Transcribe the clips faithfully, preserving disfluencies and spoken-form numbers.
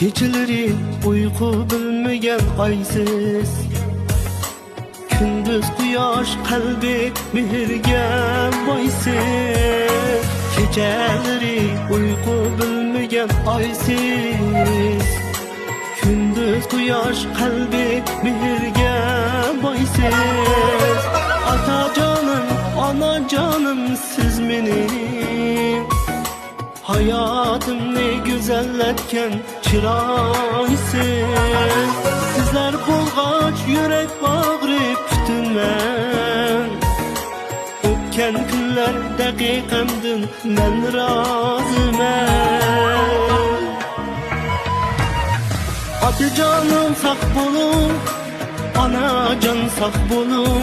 كېچىلىرى ئۇيقۇ بىلمىگەن ئايسىز، كۈندۈز قۇياش قەلبى مېھىرگە بايسىز. كېچەلىرى ئۇيقۇ بىلمىگەن ئايسىز، كۈندۈز قۇياش قەلبى مېھىرگە بايسىز. ئاتا جانىم، ئانا جانىم، سىز مېنىڭ ھاياتىمنى گۈزەللەتكەن چىرايسىز. سىزلەر بولغاچ يۈرەك باغرى پۈتۈنمەن. ئۆتكەن كۈنلەر دەقىقەمدىن مەن رازىمەن. ئاتىجانىم ساق بولۇڭ، ئاناجان ساق بولۇڭ.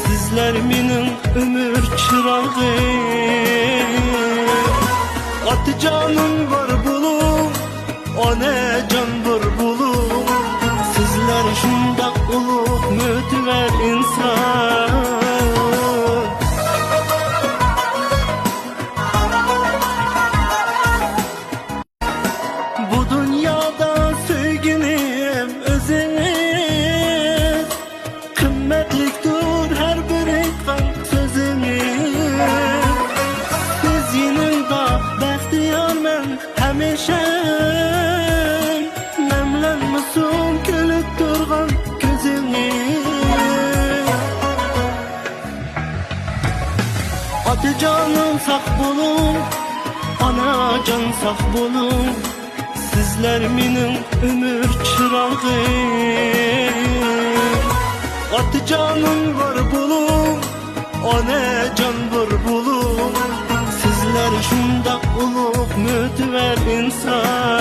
سىزلەر مېنىڭ ئۆمۈر چىراغىم. ئاتىجانىم بار بولۇڭ، ئاناجان بار بولۇڭ. سىزلەر شۇنداق ئۇلۇغ مۆتىۋەر ئىنسان. بۇ دۇنيادا سۆيگىنىم ئۆزىڭىز، قىممەتلىكتۇر ھەر بىر ئېيتقان سۆزىڭىز. سىز يېنىڭدا بەختىيارمەن ھەمىشە، نەملەنمىسۇن كۈلۈپ تۇرغان كۆزىڭىز. ئاتىجانىم ساق بولۇڭ، ئاناجان ساق بولۇڭ. سىزلەر مېنىڭ ئۆمۈر چىراغىم. ئاتىجانىم بار بولۇڭ، ئاناجان بار بولۇڭ. سىزلەر شۇنداق ئۇلۇغ مۆتىۋەر ئىنسان.